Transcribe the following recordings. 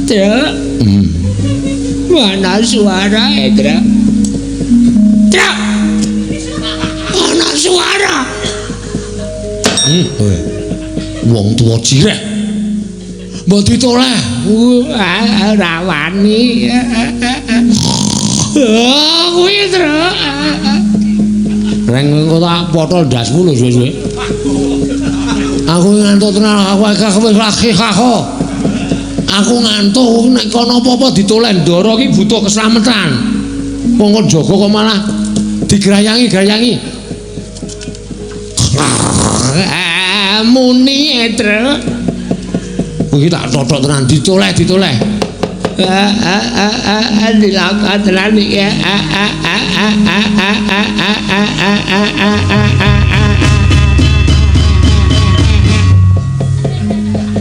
Truk. Mana suara, Truk? Truk. Ana suara. Wong tuwa jireh. Mbok ditoleh. Ora wani. Oh, kuwi, Truk. Reng engko tak potol ndasmu lho suwe-suwe. Aku ngantuk tenan, aku wis lagi kako. Aku ngantuk nek kono apa-apa ditoleh ndara iki butuh keslametan. Wong kok jaga kok malah digrayangi-grayangi. Muni, Truk. Iki tak totok tenan ditoleh, ditoleh. Dilakon tenan iki.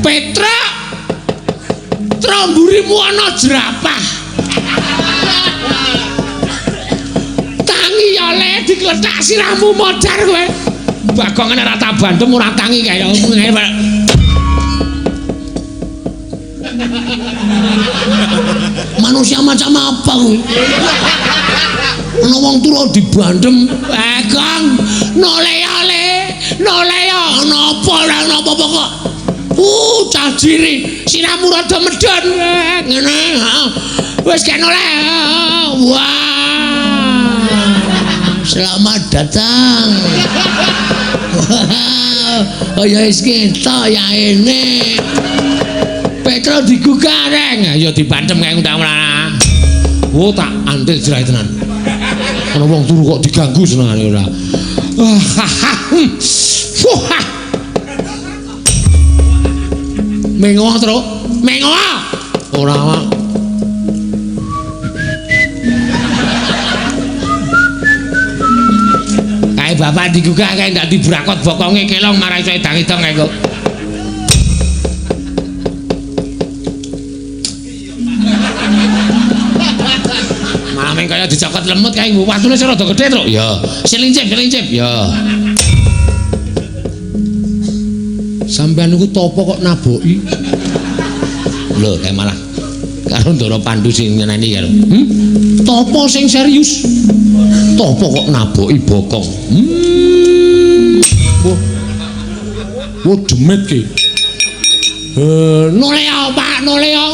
Petruk. Tromburimu ana jerapah. Tangi ya le diklethak sirahmu modar kowe. Bagongane ora tak bandem ora tangi kaya ngene. Manusia macam apa kuwi? Ana wong turu dibandem, Bagong, nole ya le, nole ya ana apa ora ana apa-apa kok. Cah jiri, sirahmu rada medhon. Ngene, heeh. Wis gak noleh. Wah. Selamat datang. Oh ya wis ketok ya ini. Petro digugah reng. Ya dibantem kae undang ora. Oh tak antil jerai tenan. Ana wong turu kok diganggu senengane ora. Wah. Mengoh, Truk. Mengoh. Ora, Pak. Kae bapak digugah kae ndak dibrakot bokonge kelong marah iso edang-edang kae kok. Malah meng kaya dicokot lemut kae watune sing rada gedhe, Truk. Ya. Sing lincip, sing lincip. Ya. Sampeyan niku topo kok naboki? Lho, kae malah karo Ndara Pandu sing nyeneni karo. Topo sing serius. Topo kok naboki bokong. Wah. Wah demit ki. Noleh ya, Pak, noleh ya.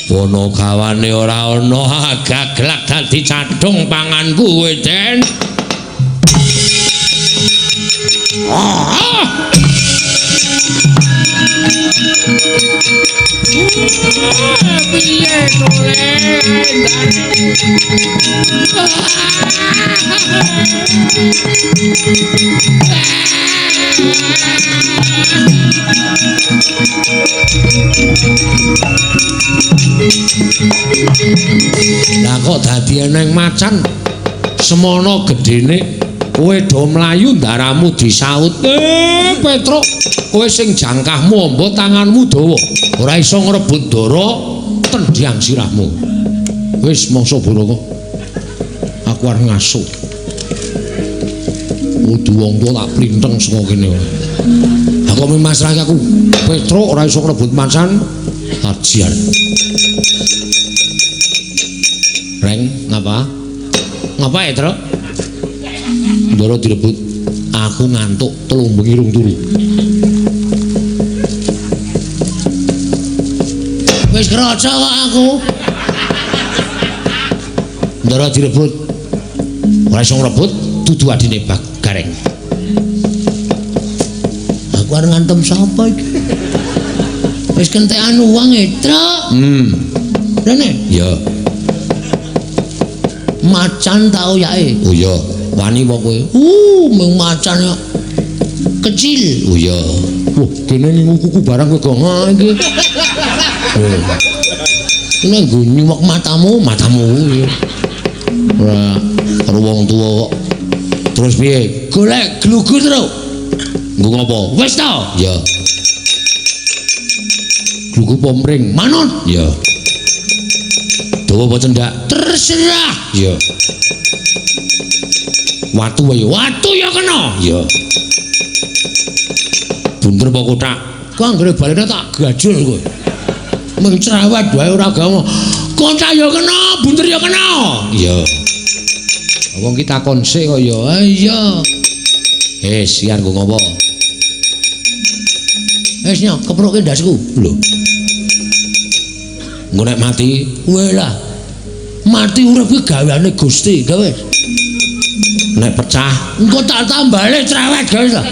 Bono gawane ora ana gaglak dadi cadhung panganku kowe, Den. Piye noleh? Lah kok dadi eneng macan semono gedene kowe do mlayu ndaramu disaut. Petruk, kowe sing jangkahmu amba tanganmu dawa, ora iso ngrebut ndara tendhyang sirahmu. Wis mangsa Baraka. Aku arep ngasuh. Kudu wong tuwa tak plinteng saka kene. Aku masrahke aku. Petruk ora iso ngrebut macan ajian. Reng, ngapa? Ngapa ya, Truk? Ndara direbut. Aku ngantuk 3 bengi rung turu. Wis kraca kok aku. Ndara direbut. Ora iso ngrebut, dudu adine Bak Gareng. Aku arep ngantem sapa iki? Wis kentekan uang e, Truk. Rene? Ya. Macan tau yake. Oh iya, wani apa kowe? Mung macan kok. Kecil. Oh iya. Wah, kene ngingu kuku barang kowe gong iki. Nek nggo nyuwek matamu, matamu kuwi. Ora karo wong tuwa kok Terus piye? Golek glugu, Truk. Nggo ngopo? Wis to? Ya. Glugu pomring, manut. Ya. Dawa apa cendak? Terserah. Ya. Watu wae. Watu ya kena. Ya. Bunder apa kothak? Kok anggere balene tak gajul kowe. Mung cerewet wae ora gawe. Kothak ya kena, bunder ya kena. Iya. Wong ki takon sik kok ya. Ah iya. Wis, iki arep ngopo? Wis nyok, kepruke ndasku. Lho. Engko nek mati, kowe lah. Mati urip kuwi gaweane Gusti, gawe. Nek pecah, engko tak tambale cerewet gawe ta.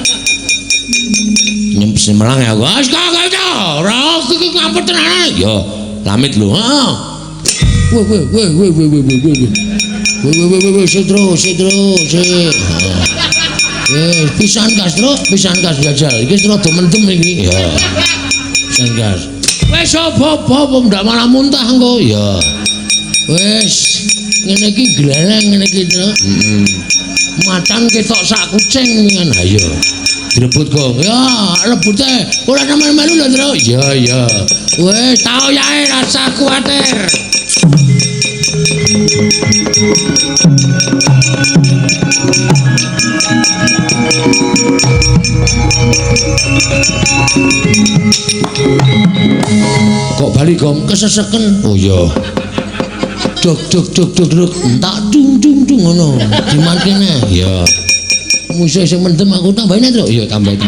Nyempes melang ya aku. Wis kok ta. Ora iki ngampet tenan. Ya, lamit lho. Heeh. Weh weh weh weh weh weh weh weh. Weh weh weh weh setro setro sik. Eh, pisan gas, Truk, pisan gas jajal. Iki rada mendem iki. Ya. Pisan gas. Wis apa-apa ndak malah muntah engko. Ya. Wis ngene iki gleleng ngene iki, Truk. Heeh. Macan ketok sak kucing ngene. Ha iya. Direbut kok. Ya, rebute ora melu-melu lho, Truk. Ya, ya. Wis tau yae rasa kuwatir. Kok bali gong keseseken? Oh iya. Dok dok dok dok dok entak dung dung dung ngono. Dimantene. Iya. Musuh sing mendem aku tambahin, Truk. Iya, tambahin.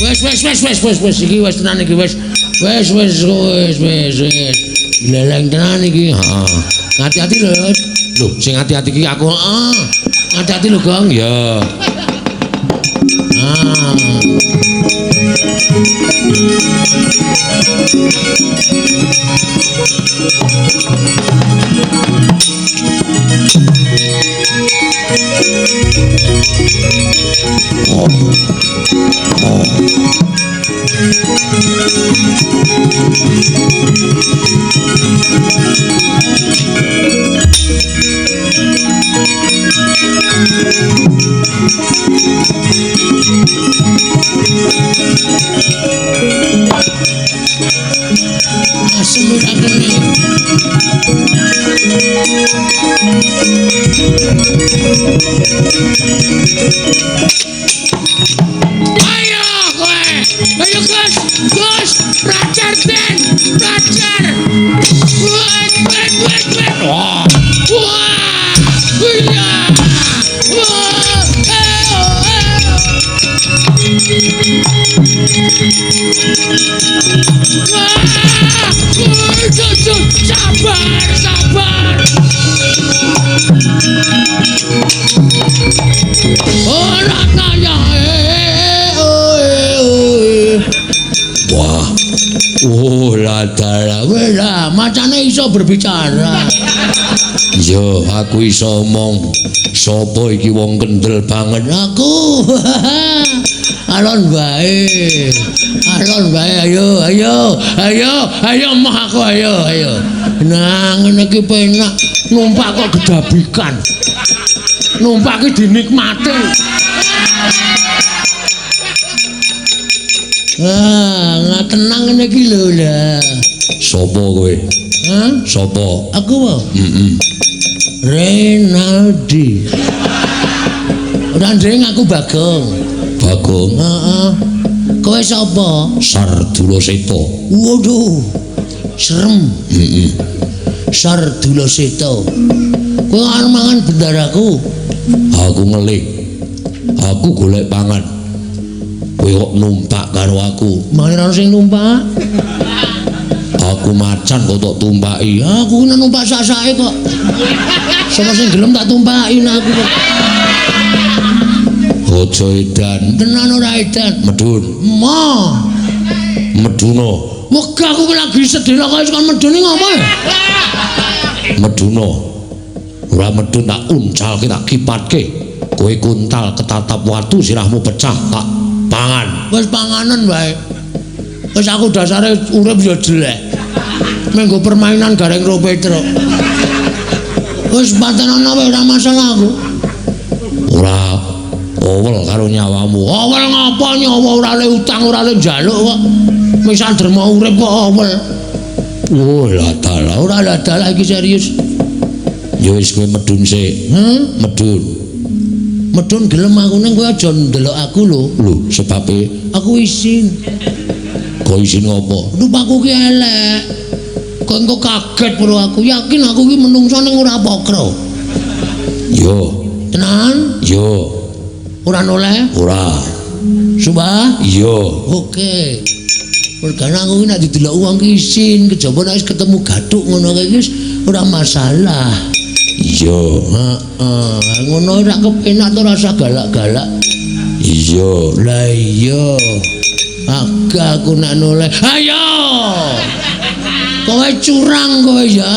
Wes wes wes wes wes wes iki wis tenan iki wis. Wes wes wes wes wes. Gleleng tenan iki. Heeh. Hati-hati lho. Lho, sing hati-hati iki aku. Heeh. Hati-hati lho, Gong. Ya. Ah. Oh. Oh. Asem ora kene. Ayo kowe. Ayo Gus, Gus, Rajar Den, Rajar. Wah, wah, wah, wah. Wah. Wah. Iya. Wah. Wah. Sabar, sabar. Ora kaya. Wah. Oh, ladala. Wela, macane iso berbicara. Iya, aku iso omong. Sopo iki wong kendel banget? Aku. Alon wae. Alon wae, ayo, ayo, ayo, ayo moh aku, ayo, ayo. Nah, ngene iki penak numpak kok gedabikan. Numpak iki dinikmati. Ah, nggak tenang ngene iki lho lah. Sopo kowe? Hah? Sopo? Aku apa? Heeh. Renaldi. Ora ndeng aku Bagong. Bagong? Heeh. Kowe sapa? Sardula Seta. Waduh. Serem. Heeh. Sardula Seta. Kowe arep mangan bendaraku. Aku ngelih. Aku golek pangan. Kowe kok numpak karo aku? Mangane ora sing numpak. Aku macan kok tok tumpaki. Aku ki numpak sak-sake kok. Sapa sing gelem tak tumpaki nek aku kok. Aja edan. Tenan ora edan. Medun. Emoh. Meduna. Wegah aku ki lagi sedih kok iso kon medun iki ngopo ya? Meduna. Ora medun tak uncalke tak kipatke. Kowe kuntal ketatap watu sirahmu pecah tak pangan. Wis panganen wae. Wis aku dasare urip ya jelek. Menggo permainan gareng ro Petruk. Wis patenono wae ora masalah aku. Ora owel karo nyawamu. Owel ngapa nyawa ora le utang ora le njaluk kok. Wis derma urip kok owel. Oh la dalah, ora la dalah iki serius. Ya wis kowe medun sik. Medun. Medun gelem aku ning kowe aja ndelok aku lho. Lho, sebabe aku isin. Kok isin ngopo? Rupaku ki elek. Kok engko kaget karo aku. Yakin aku ki menungso ning ora pokro. Yo. Tenan? Yo. Ora noleh? Ora. Sumpah? Iya. Oke. Mergane aku ki nek didelok wong ki isin, kejaba nek wis ketemu gathuk ngono kae iki ora masalah. Iya. Heeh. Ngono ora kepenak to rasa galak-galak. Iya. Lah iya. Agak aku nek noleh. Ayo. Kowe curang kowe ya.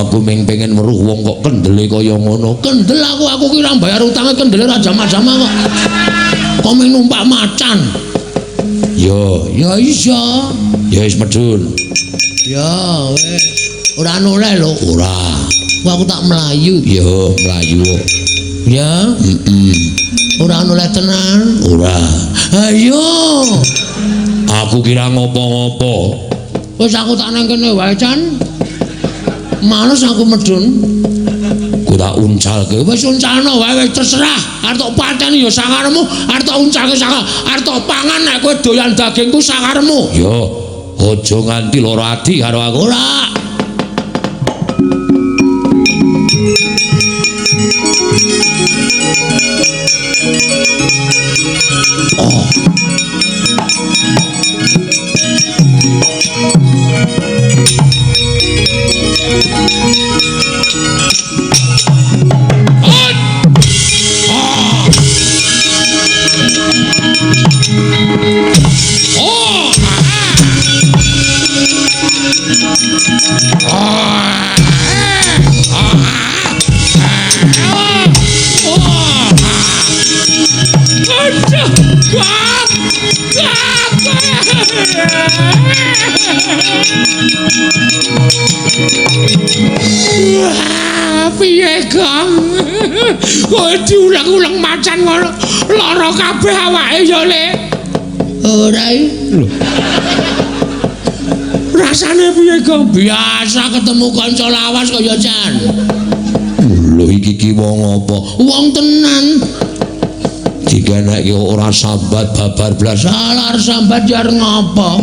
Aku ming pengen weruh wong kok kendele kaya ngono. Kendel aku ki ora bayar utange kendele ora jama-jama kok. Kok ming numpak macan. Yo, ya iso. Ya wis medun. Ya wis. Ora noleh lho, ora. Aku tak mlayu. Yo, mlayu. Ya, heeh. Ora noleh tenan? Ora. Ayo. Aku kira ngopo-ngopo. Wis aku tak nang kene wae, Chan. Males aku medun. Ku tak uncalke. Wis uncalno wae wis terserah. Arep tok pateni ya sakarepmu, arep tok uncalke sak, arep tok pangan nek kowe doyan dagingku sakarepmu. Ya, aja nganti lara ati karo aku. Ora. Oh. Piye, Gong? Kowe diulang-ulang macan ngono, lara kabeh awake ya, Le. Ora iki. Lho. Rasane piye, Gong? Biasa ketemu kanca lawas kaya Jan. Lho iki ki wong apa? Wong tenan. Dikeneke ora sambat babar blas. Alah sambat ya ngapa?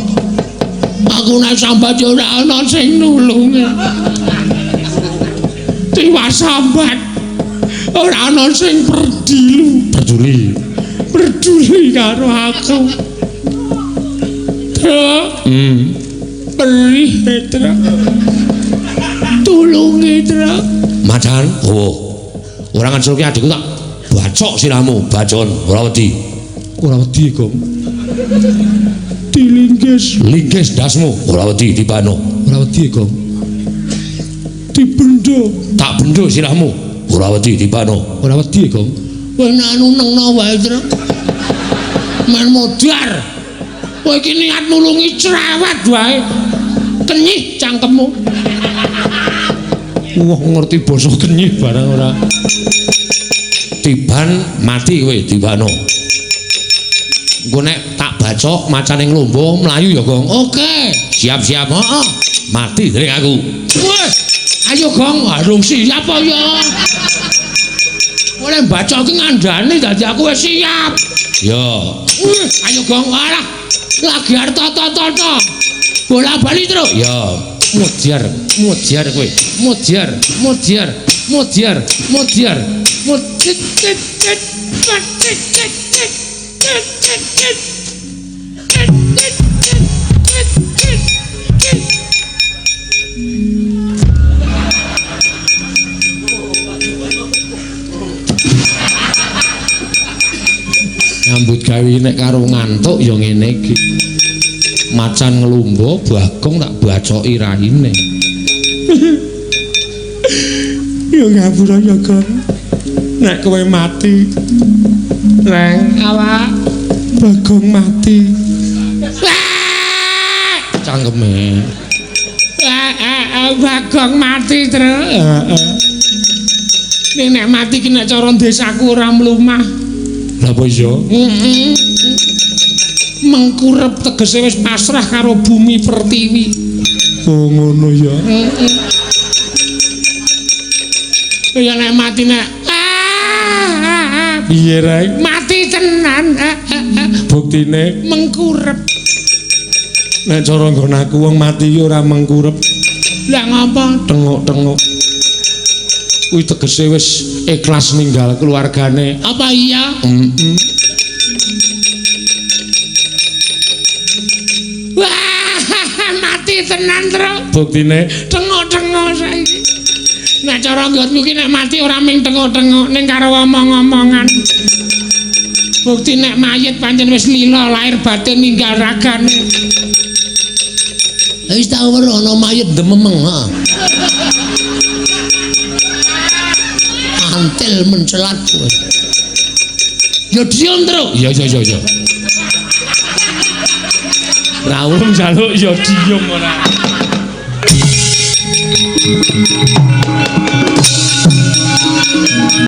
Aku nek sambat ya ora ana sing nulungi. Tiwas sambat ora ana sing perdilu, peduli. Peduli karo aku. Truk. Perih, Truk. Tulungi, Truk. Macan, oh. Ora ngeculke adikku tak bacok sirahmu, bacon, ora wedi. Ora wedi, Gong. Dilinggis, linggis ndasmu, ora wedi dibano. Ora wedi, Gong. Dibendo, tak bendo sirahmu, ora wedi dibano. Ora wedi, Gong. Kowe anu nengno wae, Truk. Men modar. Kowe iki niat nulungi cerewet wae. Kenyih cangkemmu. Wah, ngerti basa kenyih barang ora. Tiban mati kowe dibano. Engko nek tak bacok macane nglombo mlayu ya, Gong. Oke, siap-siap. Heeh. Mati dening aku. Wes, ayo Gong, arung siap apa ya? Oleh bacok iki ngandani dadi aku wis siap. Ya. Ayo Gong, alah. Lagi arep toto-toto. Bola-bali terus. Ya. Mujar, mujar kowe. Mujar, mujar, mujar, mujar. Mutit tit tit tit tit tit tit tit tit tit tit tit tit. Nyambut gawe nek karo ngantuk ya ngene iki. Macan nglumbo Bagong tak bacoki raine. Ya ngapura ya, Gong. Nek kowe mati, reng awak Bagong mati. Cangkeme. Bagong mati, Truk. Heeh. Ning nek mati ki nek cara desaku ora mlumah. Lah apa iya? Heeh. Mengkurep tegese wis pasrah karo bumi pertiwi. Oh ngono ya. Heeh. Ya nek mati nek piye rek? Mati tenan. Buktine mengkurep. Nek cara nggon aku wong mati ki ora mengkurep. Lah ngapa? Tengok-tengok. Kuwi tegese wis ikhlas ninggal keluargane. Apa iya? Heeh. Wah, mati tenan, Tru. Buktine tengok-tengok saiki. Nek cara nggonmu ki nek mati ora ming tengok-tengok ning karo omong-omongan. Bukti nek mayit pancen wis lila lahir batin ninggal ragane. Wis tau weruh ana mayit dememeng, heeh. Antil mencelat kowe. Ya diem, Tru. Ya ya ya ya. Rawuh njaluk ya diem ora.